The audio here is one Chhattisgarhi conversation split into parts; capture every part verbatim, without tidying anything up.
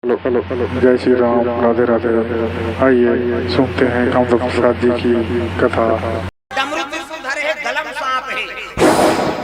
हेलो, हेलो, हेलो, जय श्री राम, राधे राधे। आइए, सुनते हैं कामदेव प्रसाद जी की कथा। डमरू त्रिशूल धरे हे, गला म सांप हे।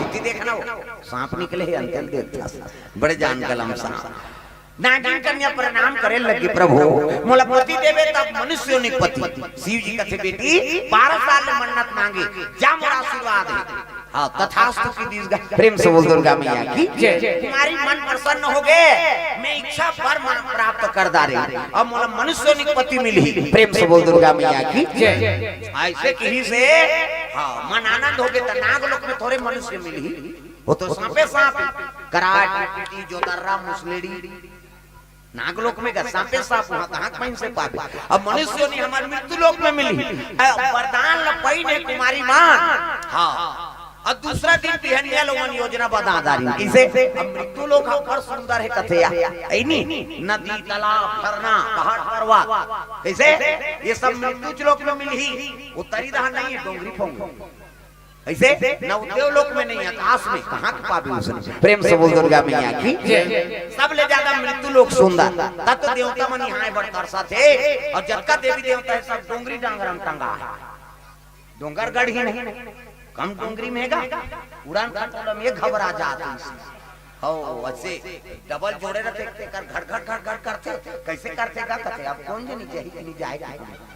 इति देखना हो, सांप निकले हे, अंकल देवता। बड़े जान गला म सांप। नागिन कन्या प्रणाम करे लगे, प्रभु, मोला पति देबे तब मनुष्य योनि पति। शिव जी कथे, बेटी, बारह साल ले मन्नत मांगे, जा मोर आशीर्वाद हे। हाँ, तथास्तु की दीस गा। प्रेम से बोल दुर्गा मैया की जय। तुम्हारी मन प्रसन्न हो गए, मैं इच्छा वर मा-, प्राप्त कर डारे। अब मोला मनुष्य योनि पति मिलही। प्रेम से बोल दुर्गा मैया की जय। ऐसे कही से, हाँ, मन आनंद हो गए, त नागलोक में थोड़े मनुष्य मिलही, वो तो सांपे सांप, कराट, टीटी, जोदर्रा, मुसलेड़ी। नागलोक में गा सांपे सांप, वहाँ कहाँ के मइनसे पाबे? अब मनुष्य योनि हमार मृत्यु लोक में मिली, अ, वरदान ल पाइन हे कुमारी मन। हाँ, अब दूसरा दिन बिहनिया लोगन योजना बना डारिन। कइसे? अब मृत्यु लोक ह बड़ सुंदर हे कथे या, ऐ नी, नदी, तालाब, झरना, पहाड़, पर्वत। कइसे? ये सब मृत्यु लोक में मिलही। वो तरी रहा नहीं हे, डोंगरी फोंगरी। अइसे न वो देवलोक में नहीं, आकाश में, कहाँ के पाबे उसने? प्रेम से बोल दुर्गा मैया की जय। सब ले ज्यादा मृत्यु लोक सुंदर। तब तो देवता मन यहाँ बड़ तरसथे, अउ जतका देवी देवता हे, सब डोंगरी डांगर म टंगा हे। डोंगरगढ़ ही नहीं, कम डोंगरी में हे गा, उड़ान खटोला में घबरा जात हे। हो, अइसे डबल जोड़े रथे, तेकर घड़ घड़ घड़ घड़ करथे। कइसे करथे गा कथे, अब कोन जनी जाही कि नहीं जाए के?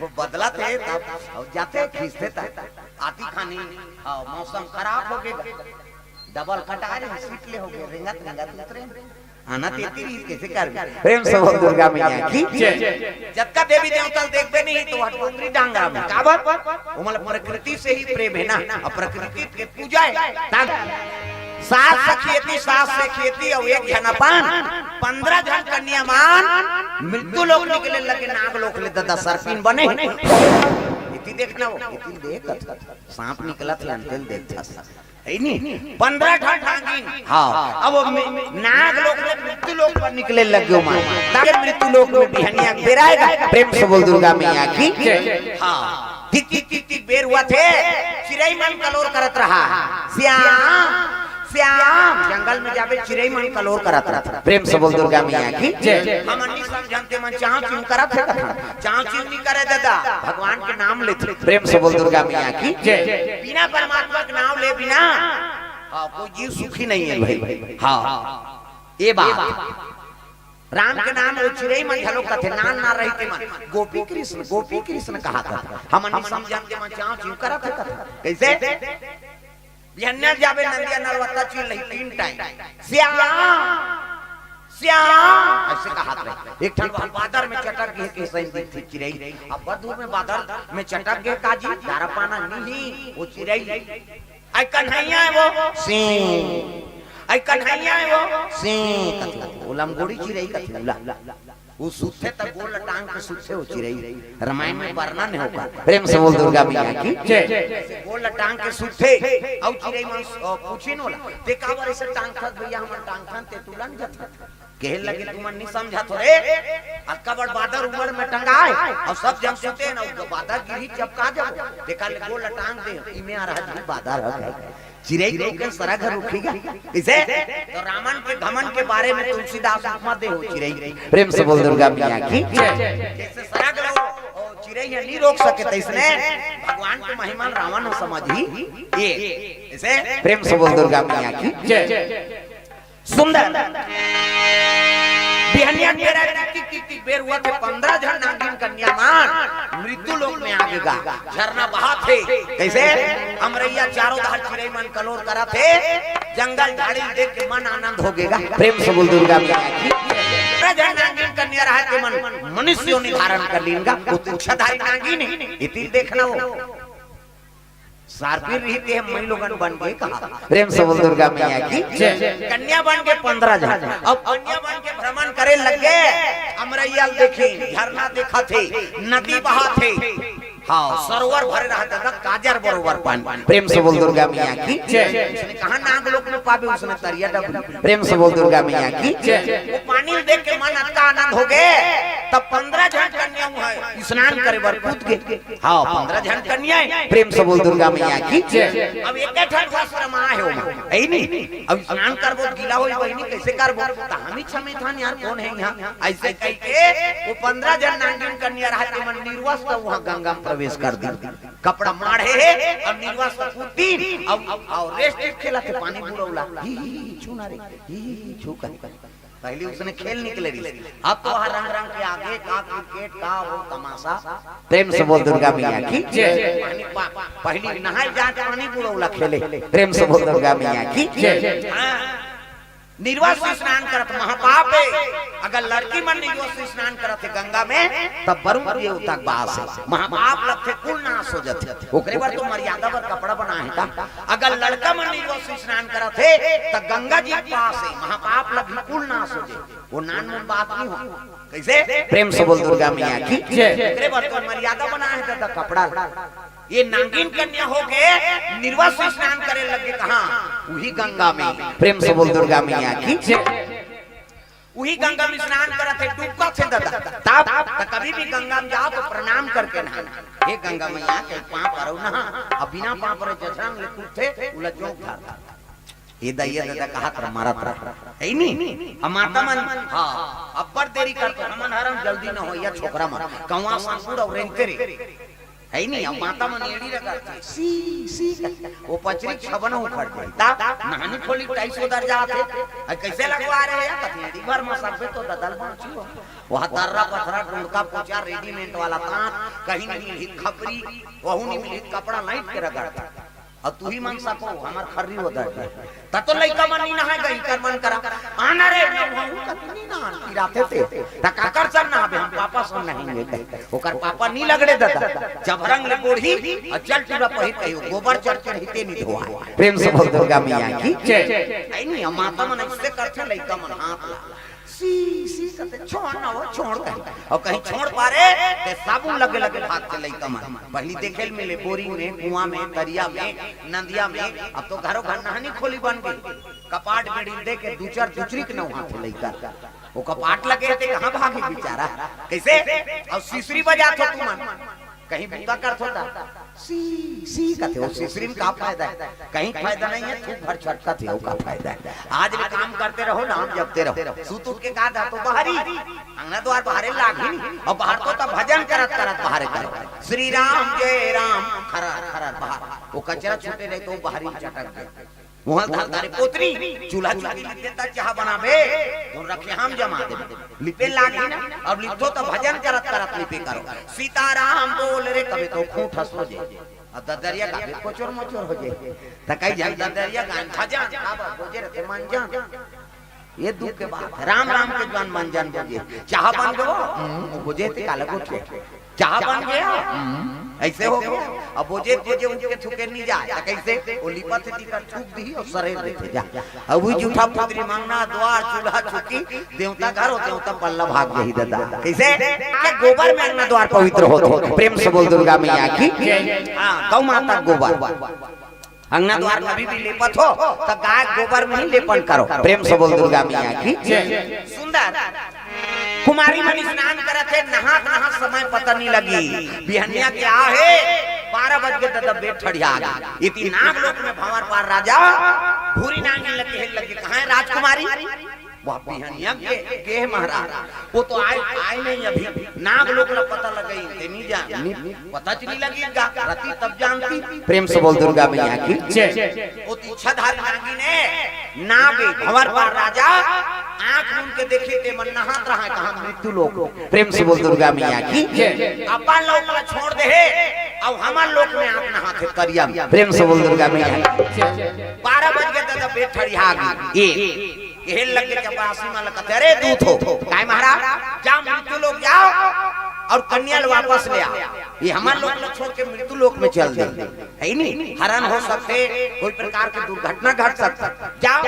वो बदलथे तब, अउ जाथे खींचथे तब। आती खानी, हाँ, मौसम खराब हो गे, डबल कटा रहे, सीट ले हो गे, रेंगत रेंगत उतरे। आना तेती रही, कइसे करबे? प्रेम से बोल दुर्गा मैया की जय। जतका देवी देवता ल देखबे नहीं, तो वो डोंगरी डांगर में। काबर? वो मतलब प्रकृति से ही प्रेम हे ना, अउ प्रकृति के पूजा हे। तब सात सखी एती, सास सखी एती, अउ एक झन अपन, पंद्रह झन कन्या मन मृत्यु लोक निकले लगे, नागलोक ले ददा सर्पिन बने। इति देखना हो, इति देख, सांप निकलत हे, अंते ल देखत हे। हे नी? पंद्रह ठन नागिन। हाँ, अब वो मे-, नागलोक ले मृत्यु लोक पर निकले लगे मन। ताके मृत्यु लोक में बिहनिया के बेरा आएगा। प्रेम से बोल दुर्गा मैया की जय। हाँ, टिक टिक टिक टिक बेर होवत हे, चिरई मन कलोर करत रहा। श्याम, श्याम, जंगल में जाबे, चिरई मन कलोर करत रहा। प्रेम से बोल दुर्गा मैया की जय। हमन नहीं समझन, ते मन चाँव चूँव करत हे कथा। चाँव चूँव नहीं करे ददा, भगवान के नाम लेथे। प्रेम से बोल दुर्गा मैया की जय। बिना परमात्मा के नाम ले बिना, हाँ, कोई जीव सुखी नहीं हे भाई। हाँ, ये बात। राम के नाम वो चिरई मन घलो कथे, नान ना रही के मन गोपी कृष्ण, गोपी कृष्ण कहा था। हमन नहीं समझन, ते मन चाँव चूँव करत हे कथा। कइसे? बिहनिया जाबे नंदिया नलवत्ता चीर लही तीन टाइम। श्याम, श्याम, अइसे कहत रहे। एक ठन बादर में चटक गे, कइसे दिखथे चिरई। अब दूर में बादर में चटक गे काजी, दारा पाना नहीं, वो चिरई। अई कन्हैया हे वो, सिंह। अई कन्हैया हे वो, सिंह। कथे, ओला म गोड़ी चिरई कथे, ओला। वो सुतथे त गोड़ ल टांग के सुतथे वो चिरई। रामायण में वर्णन हे ओकर। प्रेम से बोल दुर्गा मैया की जय। गोड़ ल टांग के सुतथे, अउ चिरई मन, अ, पूछिन ओला, "ते काबर अइसे टांगथस भैया, हमन टांगथन ते तुलन जथन।" कहे लगे, "तुमन नहीं समझत हो रे, अतका बड़ बादर उमड़ में टंगाए, अउ सब जन सुते न, बादर गिरही चपका जाबो, तेकर ले गोड़ ल टांग दे, इमे आ रहा जी बादर ह।" चिरई रोके सरग ह रुकही गा। कइसे? तो रावण के घमंड के बारे में तुलसीदास उपमा दे हो चिरई। प्रेम से बोल दुर्गा मैया की जय। जइसे सरग ल ओ चिरई ह नहीं रोक सके, तइसने भगवान के महिमा ल रावण ह समझही। ये, कइसे? प्रेम से बोल दुर्गा मैया की जय। सुंदर। बिहनिया के बेरा टिक टिक टिक टिक बेर होवत हे, पंद्रह झन नागिन कन्या मन मृत्यु लोक में आगे गा। झरना बहत हे। कइसे? अमरैया चारों धार चिरई मन कलोर करत हे। जंगल झाड़ी देख के मन आनंद हो गे गा। प्रेम से बोल दुर्गा मैया की। पंद्रह झन नागिन कन्या रहत हे मन मनुष्य योनि धारण कर लीन गा। वो तो इच्छाधारी नागिन हे। इति देखना हो। सारपीर रहिथे, हम मई लोगन बन के कहा। प्रेम से बोल दुर्गा मैया की जय। कन्या बन के पंद्रह झन। अब कन्या बन के भ्रमण करे लगे, अमरैया ल देखिन, झरना देखत हे, नदी बहत हे। हाँ, सरोवर भरे रहत हे, काजर बरोबर पानी। प्रेम से बोल दुर्गा मैया की जय। उसने कहा नागलोक में पाबे, उसने तरिया डबरी। प्रेम से बोल दुर्गा मैया की जय। वो पानी ल देख के मन अतका आनंद हो गे, तब पंद्रह झन कन्या हुआ है। स्नान करे बर कूद गे। हाँ, पंद्रह झन कन्या हे। प्रेम से बोल दुर्गा मैया की जय। अब एक ठन वस्त्र मा हे ओमा, हे नी? अब स्नान करबो त गीला होई बहिनी, कइसे करबो? त हम ही छमे थान यार, कोन हे इहाँ? अइसे कहिके वो पंद्रह झन नागिन कन्या रहय, तेमन निर्वस्त्र उहाँ गंगा म प्रवेश कर दिन। कपड़ा माढ़े हे अउ निर्वस्त्र कूद दिन, अउ, अउ रेस टीप खेलत हे पानी बुड़ौला। ही, ही, ही, छू ना रे, ही, ही, ही, छू कर। पहले उसने खेल निकले रहिस, अब तो हर रंग रंग के आगे का क्रिकेट का वो तमाशा। प्रेम से बोल दुर्गा मैया की जय। पानी पा-, पहली नहाए जात पानी बुड़ौला खेले। प्रेम से बोल दुर्गा मैया की जय। हाँ। निर्वस्त्र स्नान करत महापाप हे। अगर लड़की मन निर्वस्त्र स्नान करत हे गंगा में, तब वरुण देवता के वास हे, महापाप लगथे, कुल नाश हो जाथे। ओकरे बर तो मर्यादा बर कपड़ा बनाए हे का? अगर लड़का मन निर्वस्त्र स्नान करत हे, त गंगा जी के पास हे, महापाप लगही, कुल नाश हो जाए। वो नानमुन बात नहीं हो। कइसे? प्रेम से बोल दुर्गा मैया की जय। ओकरे बर तो मर्यादा बनाए हे दादा कपड़ा। ये नागिन कन्या होके निर्वस्त्र स्नान करे लगे कहाँ? उही गंगा में। प्रेम से बोल दुर्गा मैया की जय। उही गंगा में स्नान करत हे, डूबत हे दादा। तब त कभी भी गंगा में जाओ तो प्रणाम करके नहाना। हे गंगा मैया, कहीं पाँव परव नहा, अब बिना पाँव परे जठरंग ले कूदथे, उला जोंक धर। ये दा, ये दादा कहत रह, मारत रह। हे नी? अब माता मन, हाँ, अब्बड़ देरी करथे, हमन हरन जल्दी न हो, या छोकरा मन। कौवा सांकुर अउ रेंगते रे। हे नी? अब माता मन एड़ी रगड़थे, सी, सी करथे। वो पचरी छबना उखड़ जाए। ता नहानी खोली टाइस उधर जात हे। अरे कइसे लगवा रहे हैं? कथी एड़ी भर में सबे तो ददल बाँचू हो। वहाँ दर्रा पथरा, डोंड़का पोचा, रेडीमेड वाला ताँत, कहीं नहीं मिलही खपरी, वहू नहीं मिलही कपड़ा लाइट के रगड़थे। अउ तुही मन सको, हमर खर्री हो दर्द। त तो लइका मन नी नहाय गही कर मन करा। आना रे, नहाहूँ कथी नी नहान, पिराथे ते। त काकर सन नहाबे, हम पापा सन नहाएंगे कहे। ओकर पापा नी लगड़े दादा। जब रंग ले गोड़ही, अउ चल टूरा पहिर कहियो, गोबर चढ़ के रहिते नी धोआ। प्रेम से बोल दुर्गा मैया की जय। हे नी, हम माता मन अइसे करथे, लइका मन हाथ ला। सी, सी कथे, छोड़ ना हो, छोड़ कहे। अउ कहीं छोड़ पारे, ते साबुन लगे लगे भाग के लइका मन। पहली देखे ल मिले, बोरी में, कुआं में, दरिया में, नदिया में, अब तो घरों घर नहानी खोली बन गई। कपाट बेड़ी दे के दू चार दुचरी के नहाथे लइका। वो कपाट लगे हे ते कहाँ भागी बेचारा? कइसे? अउ सिसरी बजात हो तुमन। कहीं बूता करत हो ता? सी, सी कथे, वो सिसरी में का फायदा हे? कहीं फायदा नहीं हे, थूक भर छटकत हे, वो का फायदा हे? आज ले काम करते रहो, नाम जपते रहो। सुत उठ के का जातो बाहरी? अंगना द्वार बाहरे लागही नी। अउ बाहर तो तब भजन करत करत बाहरे करो। श्री राम जय राम, खरर, खरर बाहर। वो कचरा छूटे रहे तो बाहरी चटक गए। वहाँ धर धरे पोतरी, चूल्हा चुकी लिपे त चाह बनाबे, तो रखे हम जमा देबे। लिपे लागी ना, अब लिपथो त भजन करत करत लिपे करो। सीताराम बोल रे, कबे तो खूंट हंस हो जाए। अब ददरिया गाबे कोचर मोचर हो जाए। त कई झन ददरिया गान भजन, अब बोजे रथे मंजन। ये दुख के बात हे। राम राम के जवान मंजन बोजे। चाह बन गो, हम्म, बोजे ते काला गोठे। चाह बन गया? हम्म। अइसे हो गया। अब बोजे, बोजे उठ के थूके नहीं जाए। त कइसे? वो लिपत हे, टीका थूक दिही अउ सरेर देथे जा। अब वही जूठा पुतरी म अंगना द्वार, चूल्हा चुकी, देवता घर हो, देवता पल्ला भाग गई दादा। कइसे? के गोबर में अंगना द्वार पवित्र होथे। प्रेम से बोल दुर्गा मैया की। हाँ, गौ माता गोबर। अंगना द्वार कभी भी लेपत हो, त गाय गोबर में ही लेपन करो। प्रेम से बोल दुर्गा मैया की। जय। सुंदर। कुमारी मन स्नान करत हे, नहात नहात समय पता नहीं लगी। बिहनिया के आ हे, बारह बज के दादा बेर ठड़िया गे। इति नाग लोक में भंवर पार राजा, भूरी नागिन ल केहे लगे, कहाँ हे राजकुमारी? वह बिहनिया के, के हे महाराज? वो तो आए, आए नहीं अभी। नाग लोक ला पता लगे, ते नहीं जान। पता च नहीं लगी गा, रति तब जानती। प्रेम से बोल दुर्गा मैया की। जय। वो तो इच्छाधारी नागिन हे, नाग भंवर पार राजा, आँख मूंद के देखे ते मन नहात रहा हे, कहाँ? मृत्यु लोक। प्रेम से बोल दुर्गा मैया की। जय। अपन लोक ला छोड़ दे हे, अब हमर लोक में आँख नहात हे करिया में। प्रेम से बोल दुर्गा मैया की। बारह बज के दादा बेर ठड़िया गे। ये केहे लगे चपरासी मन ल कथे, "अरे दूत हो, काय महाराज, जाओ मृत्यु लोक जाओ अउ कन्या ल वापस ले आओ। ये हमर लोक ल छोड़ के मृत्यु लोक में चल दे, हे नी? हरन हो सकथे, कोई प्रकार के दुर्घटना घट सकथे। जाओ।"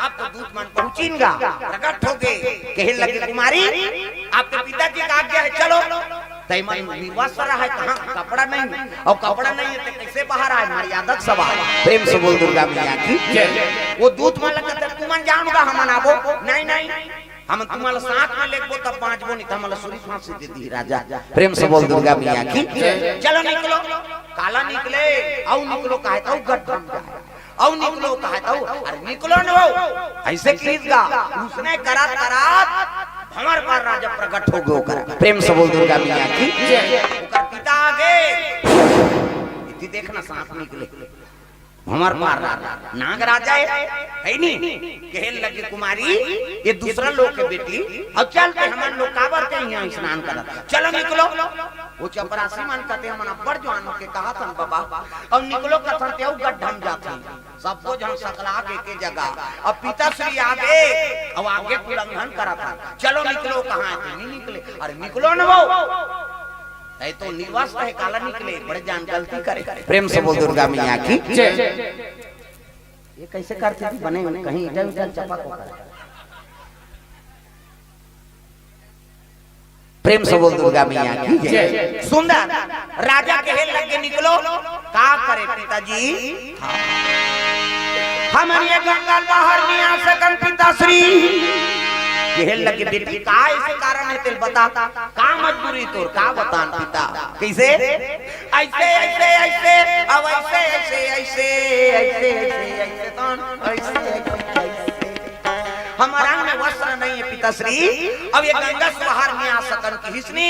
अब तो दूत मन पहुँचिन गा, प्रकट हो गे, केहे लगे, "कुमारी, आपके पिताजी का आज्ञा हे, चलो।" तै मन निर्वस्त्र हे, कहाँ कपड़ा नहीं, अउ कपड़ा नहीं हे त कइसे बाहर आए? मर्यादा के सवाल। प्रेम से बोल दुर्गा मैया की। जय। वो दूत मन ल कथे, "तुमन जान गा, हमन आबो।" "नहीं, नहीं, हम तुम्हारा साथ में लेगबो तब बांचबो, नहीं तो हमला सुरी फांसी दे दी राजा। प्रेम से बोल दुर्गा मैया की। चलो निकलो। काला निकले, अउ निकलो कहे तो गड्ढा में जाए। अउ निकलो कहे तो, अरे निकलो न हो। ऐसे किस गा, उसने करत करत भंवर पार राजा प्रकट हो गयो कर। प्रेम से बोल दुर्गा मैया की। ओकर पिता आगे, इति देखना सांप निकले। भंवर पार राजा, नाग राजा है, है नी? कहे लगे कुमारी, ये दूसरा लोग के बेटी, अब चल के हमन लोग काबर के यहाँ स्नान करत, चलो निकलो। वो चपरासी मन कहते हमन अब्बड़ जवान के कहा थन बाबा, अब निकलो कथन ते अउ गड्ढा में जाथन। सबको झन सकला के, के जगह। अब पिताश्री आगे, अब आगे उल्लंघन करत हन। चलो निकलो, कहाँ है? नहीं निकले। अरे निकलो न वो। तै तो निर्वस्त्र है, काला निकले, बड़े जान गलती करे। प्रेम से बोल दुर्गा मैया की। जय। ये कैसे करते थे? बने कहीं इधर उधर चपक होकर। प्रेम से बोल दुर्गा मैया की जय। सुंदर राजा कहे लगे, निकलो। का करे पिताजी? हाँ। हमन ये गंगा बाहर नहीं आ सकन पिताश्री। कहे लगे, बेटी का ऐसे कारण है तेल बता, का मजबूरी तोर, का बतान पिता? कैसे? ऐसे ऐसे ऐसे, अब ऐसे ऐसे ऐसे ऐसे ऐसे ऐसे ऐसे ऐसे ऐसे ऐसे। हमारा में वस्त्र नहीं है पिताश्री, अब ये गंगा से बाहर नहीं आ सकन किहिस नी।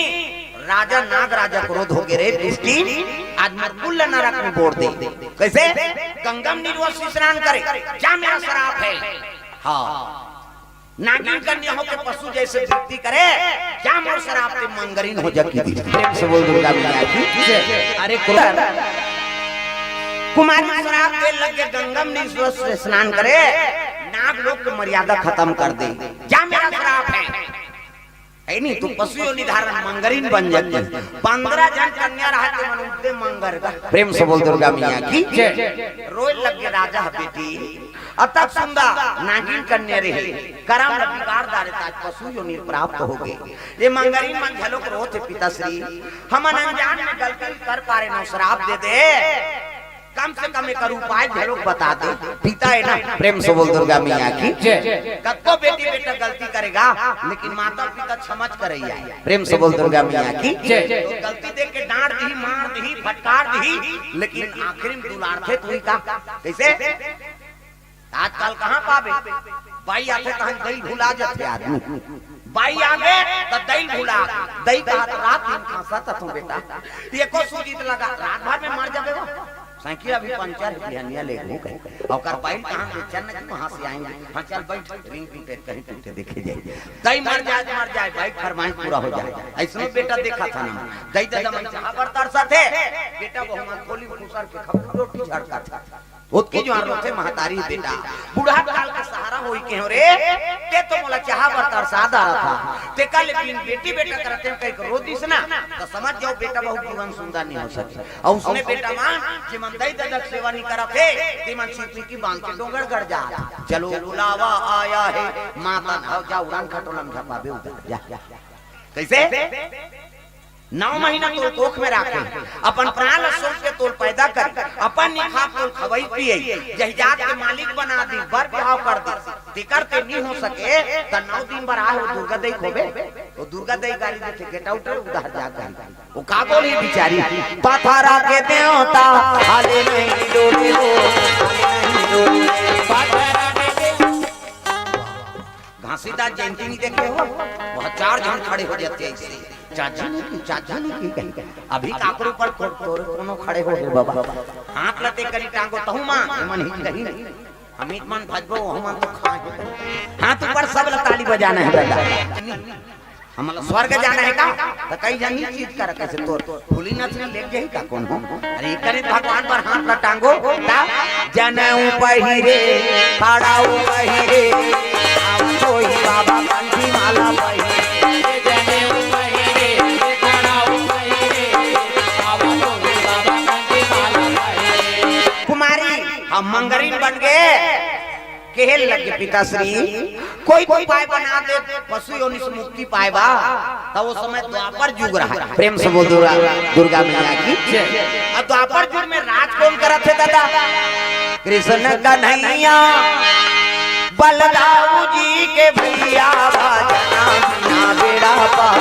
राजा नाग राजा क्रोध हो गए, रे दुष्टी, आज मोर कुल नरक में बोर दे। कैसे? गंगम निर्वस्त्र स्नान करे, क्या मेरा श्राप है? हाँ, नागिन कन्या होके पशु जैसे वृत्ति करे, क्या मोर श्राप ते मंगरिन हो जा की दी। प्रेम से बोल दुर्गा मैया की। अरे क्रोध कुमारी श्राप दे लगे, गंगम निर्वस्त्र स्नान करे, नाग लोग के मर्यादा खत्म कर दे, क्या मेरा श्राप है? है नहीं तो पशु योनि धारण मंगरिन बन जाती। पंद्रह जन कन्या रहते मन उठते मंगर का। प्रेम से बोल दुर्गा मैया की। रोए लगे राजा बेटी, अतक सुंदर नागिन कन्या रहे, करम ल बिगाड़ डारे, आज पशु योनि प्राप्त हो गए। ये मंगरिन मन घलोक रोत हे पिताश्री, हमन अनजान में गलती कर पारे न, श्राप दे दे, कम से कम एक उपाय घलोक बता दे। पिता है ना, प्रेम से बोल दुर्गा मैया की। जय। कतको बेटी बेटा गलती करेगा, लेकिन माता पिता क्षमच करैया है। प्रेम से बोल दुर्गा मैया की। जय। तो गलती देख के डांट दी, मार दी, फटकार दी, लेकिन आखिरी में दुलार थे तू ही का। कैसे? आजकल कहाँ पाबे? बाई आथे तहन दई भुला जाथे आदमी। बाई आगे त दई भुला, दई कहत रात दिन खांसत हथों बेटा, एको सूजी त लगा, रात भर में मर जाबे वो। साइकिल अभी पंचर है, बिहनिया ले गो कहे। ओकर बाई कहाँ बेचन नहीं, वहाँ से आएंगे। हाँ चल बैठ, रिंग टूटे कहीं टूटे देखे जाए। दई मर जाए, मर जाए, बाई फरमाइश पूरा हो जाए। ऐसनो बेटा देखा था ना, दई दादा मन चाहा बर तरसा थे, बेटा वो हमार खोली खुसर के खपू रोटी झड़का था। ओतकी जुआर रोथे महतारी बेटा, बूढ़ा काल के सहारा होई के हो रे, ते तो मोला चाहा बर तरसा डारा था। ते का लेकिन बेटी बेटा करते कई करो दिस ना, तो समझ जाओ बेटा बहुत जीवन सुंदर नहीं हो सके। और उसने बेटा मान जे मन दई ददक सेवा नहीं करत हे, ते मन सीपी की बांध के डोंगर गड़ जा। चलो बुलावा आया है, माता न हो जा उड़ान खटोला में झपाबे उधर जा। कैसे? नौ महीना तोल कोख में राखे, अपन प्राण ल सौंप के तोल पैदा कर, अपन निखार तोल खवई पियई, जहिजात के मालिक बना दी, बर बिहाव कर दी, तेकर ते नी हो सके, त नौ दिन बर आए हो दुर्गा दई खोबे, वो दुर्गा दई गाली देथे, "Get out रे, उधार जा गाली।" वो का बोली बिचारी, "पथरा के देवता, हाले नहीं डोले हो, हाले नहीं डोले।" पथरा के देवता। घासीदास जयंती नहीं देखे हो? वहाँ चार झन खड़े हो जाते ऐसे। चाचा नहीं की, चाचा नहीं की कहीं। अभी काकरो पर को-, तोरे कोनो खड़े हो रे बाबा। हाथ लते करी टांगो तहु मां, ये मन ही कहीं। अमित मन भजबो, वो मन तो खाए। हाथ ऊपर सब ला ताली बजाना है दादा। हमला स्वर्ग जाना है का? त कई जनी चीज कर कैसे तोर फूली नथनी लेके ही का कौन हो? अरे करे भगवान पर हाथ ला टांगो, ता जनऊ पहिरे, खड़ाऊ पहिरे, अब कोई बाबा कंठी माला पहिरे। जनऊ पहिरे, खड़ाऊ पहिरे, अब कोई बाबा कंठी माला पहिरे। कुमारी, हम मंगरिन बन गए। केहे लगे पिताश्री, कोई तो उपाय बना दे, पशु योनि से मुक्ति पाए बा। त वो समय द्वापर जुग रहा। प्रेम से बोल दुर्गा, दुर्गा मैया की। जय। अब द्वापर जुग में राज कौन करत हे दादा? कृष्ण कन्हैया। बलदाऊ जी के भैया, भजना बिना बेड़ा पार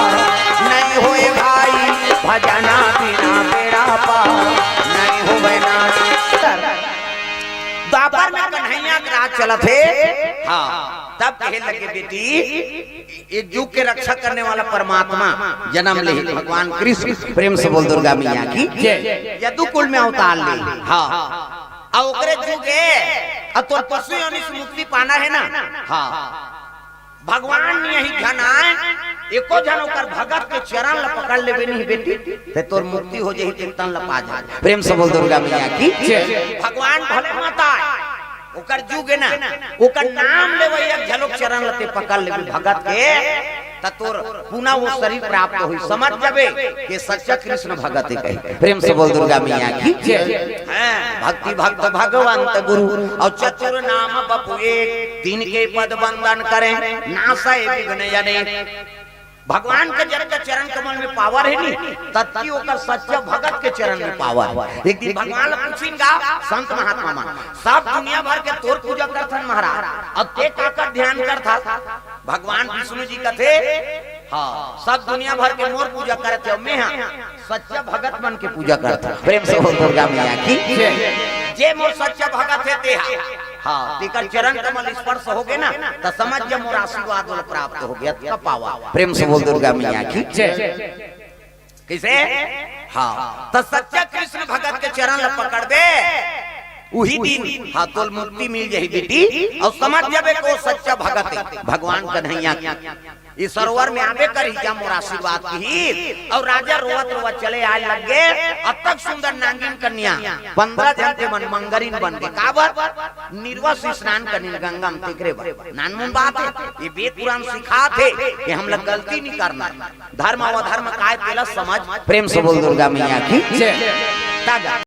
नहीं होए भाई, भजना बिना बेड़ा पार नहीं होए ना। द्वापर में कन्हैया के राज चलत हे। हाँ, तब कहे लगे, बेटी, ये जुग के रक्षा करने वाला परमात्मा जनम ले भगवान कृष्ण, प्रेम से बोल दुर्गा मैया की जय। यदुकुल में अवतार ले। हाँ, अउ ओकरे जुग ए, अउ तोर पशु योनि से मुक्ति पाना हे ना। हाँ, भगवान नहीं झन आय, एको झन ओकर भगत के चरण ल पकड़ लेबे नहीं बेटी, ते तोर मुक्ति हो जाही, ते तन ल पा जाही। प्रेम से बोल दुर्गा मैया की जय। भगवान भले मत आय, ओकर जुग ए ना, ओकर नाम लेवइया घलोक चरण ल ते पकड़ लेबे भगत के, त तोर पुनः वो शरीर प्राप्त होई। समझ जाबे कि सच्चा कृष्ण भगत हे कही। प्रेम से बोल दुर्गा मैया की जय। हैं, भक्ति भक्त भगवंत गुरु अउ चतुर नाम बपु एक, तीन के पद बंदन करें नासै विघ्न अनेक। भगवान के जब के चरण कमल में पावर हे नी, ततकी ओकर सच्चा भगत के चरण में पावर हे। एक दिन भगवान ल पूछिन गा संत महात्मा मन, सब दुनिया भर के तोर पूजा करथन महाराज, अब ते काकर ध्यान करथस? भगवान विष्णु जी कथे, हाँ, सब दुनिया भर के मोर पूजा करत हे, मैं हा सच्चा भगत मन के पूजा करत हंव। प्रेम से बोल दुर्गा मैया की जय। जे मोर सच्चा भगत हे ते हा, हाँ, तेकर चरण कमल स्पर्श होगे ना, त समझ जा मोर आशीर्वाद ओला प्राप्त होगे, अतका पावर। प्रेम से बोल दुर्गा मैया की जय। कइसे? हाँ, त सच्चा कृष्ण भगत के चरण ल पकड़बे, उही दिन, हाँ, तोल मुक्ति मिल जाही बेटी, अउ समझ जाबे को सच्चा भगत हे, भगवान कन्हैया के। ई सरोवर में आबे करही, जा मोर आशीर्वाद किही। अउ राजा रोवत रोवत चले आय लग गे। अतक सुंदर नागिन कन्या, पंद्रह झन ते मन मंगरिन बन गे। काबर? निर्वा से स्नान करिन गंगा में, तेकरे बर। नानमुन बात हे, ये वेद पुराण सिखात हे कि हमला गलती नहीं करना, धर्म अउ अधर्म काय तेला समझ। प्रेम से बोल दुर्गा मैया की जय। ताजा।